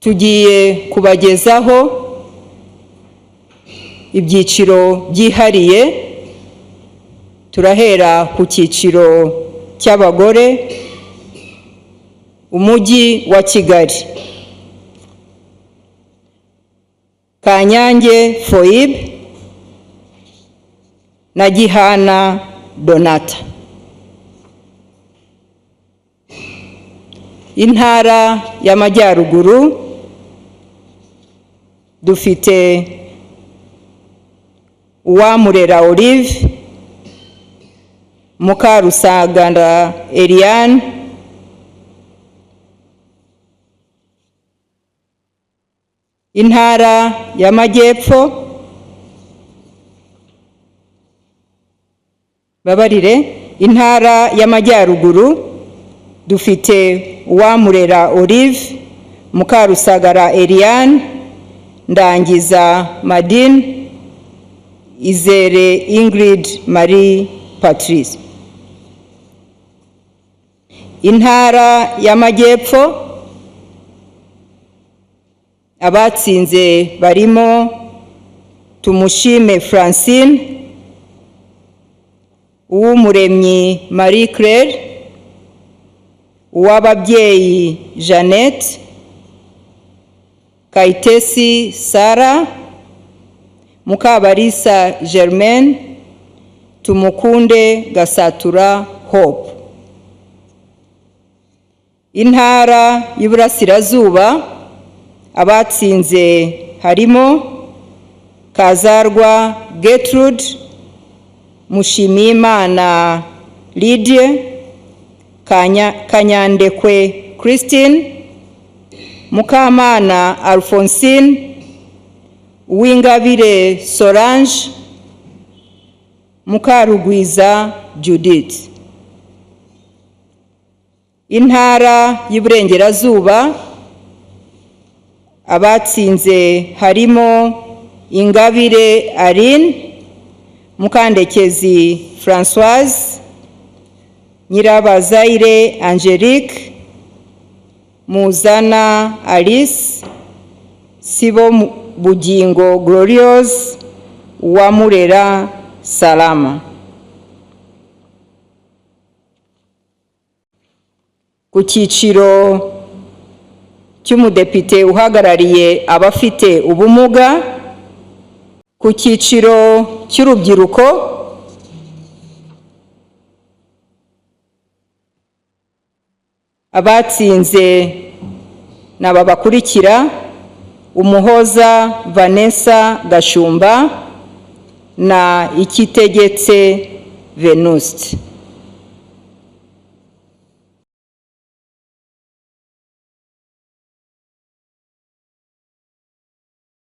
Tugiye kubagezaho ibyiciro byihariye. Turahera ku cyiciro cy'abagore, Umujyi wa Kigali: Kanyange Foibe na Gihana Donata. Intara y'Amajyaruguru dufite Uwamurera Olive, Mukarusagara Eliane, Intara y'Amajyepfo, babarire, Intara y'Amajyaruguru dufite Uwamurera Olive, Mukarusagara Eliane, Ndangiza Madine, Izere Ingrid Marie Patrice. Intara y'Amajyepfo abatsinze barimo Tumushime Francine, Uwumuremyi Marie Claire, Uwababyeyi Jeannette, Kayitesi Sara, Mukabarisa Germaine, Tumukunde Gasatura Hope. Intara y'Iburasirazuba abatsinze harimo Kazarwa Gertrude, Mushimiyimana Lydie, Kanyandekwe Christine, Mukamana Alphonsine, Uwingabire Solange, Mukarugwiza Judith. Intara y'Iburengerazuba abatsinze harimo Ingabire Aline, Mukandekezi Françoise, Nyirabazayire Angelique, Muzana Alice, Sibo Bugingo Gloriose, Uwamurera Salama. Ku cyiciro cy'umudepite uhagarariye abafite ubumuga, ku cyiciro cy'urubyiruko, abatsinze ni aba bakurikira: Umuhoza Vanessa Gashumba na Ikitegetse Venuste.